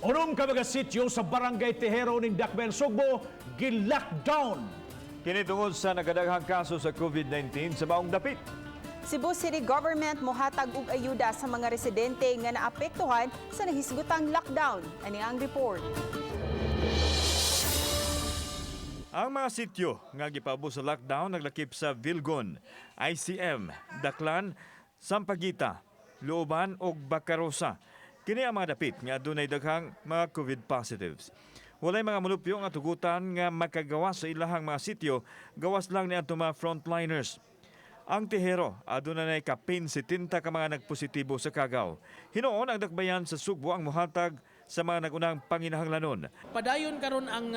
Unom ka mga sityo sa Barangay Tejero ning Dakbayan Sugbo gi-lockdown. Kini tungod sa nagadaghang kaso sa COVID-19 sa maong dapit. Cebu City Government mohatag og ayuda sa mga residente nga naapektuhan sa nahisgutang lockdown. Ani ang report. Ang mga sityo nga gipaubos sa lockdown naglakip sa Vilgon, ICM, Daklan, Sampaguita, Looban ug Bacarosa. Kini ang mga dapit nga adunay daghang mga COVID positives. Walay mga mulupyo nga tugutan nga makagawas sa ilahang mga sityo, gawas lang ni adto mga frontliners. Ang Tejero, aduna nay kapin 70 ka mga nagpositibo sa kagaw. Hinuon ang dakbayan sa Sugbo ang muhatag sa mga nagunang panginahanglanon. Padayon karon ang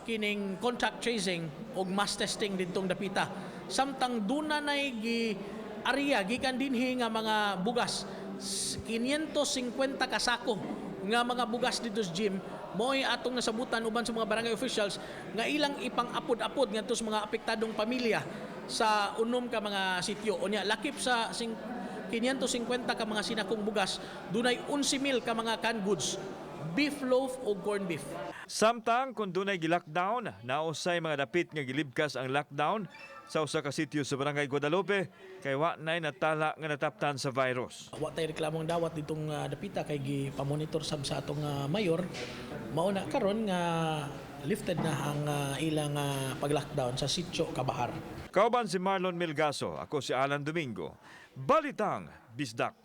kining contact tracing ug mass testing didtong dapita. Samtang duna nay gi area gikan dinhi nga mga bugas, 550 ka sako nga mga bugas didto sa gym, mo'y atong nasabutan uban sa mga barangay officials nga ilang ipang-apod-apod ngadto sa mga apektadong pamilya sa unom ka mga sityo. Unya lakip sa 550 ka mga sinakong bugas, dunay 11,000 ka mga canned goods, beef loaf o corned beef. Samtang kung dunay gi-lockdown, nausay mga dapit nga gilibkas ang lockdown sa usa ka sityo sa Barangay Guadalupe kay wa nay natala nga nataptan sa virus. Wa tay reklamong dawat ditong dapita kay gipamonitor sab sa atong mayor. Mao na karon nga lifted na ang ilang pag-lockdown sa sitio Kabahar. Kauban si Marlon Milgaso, ako si Alan Domingo. Balitang Bisdak.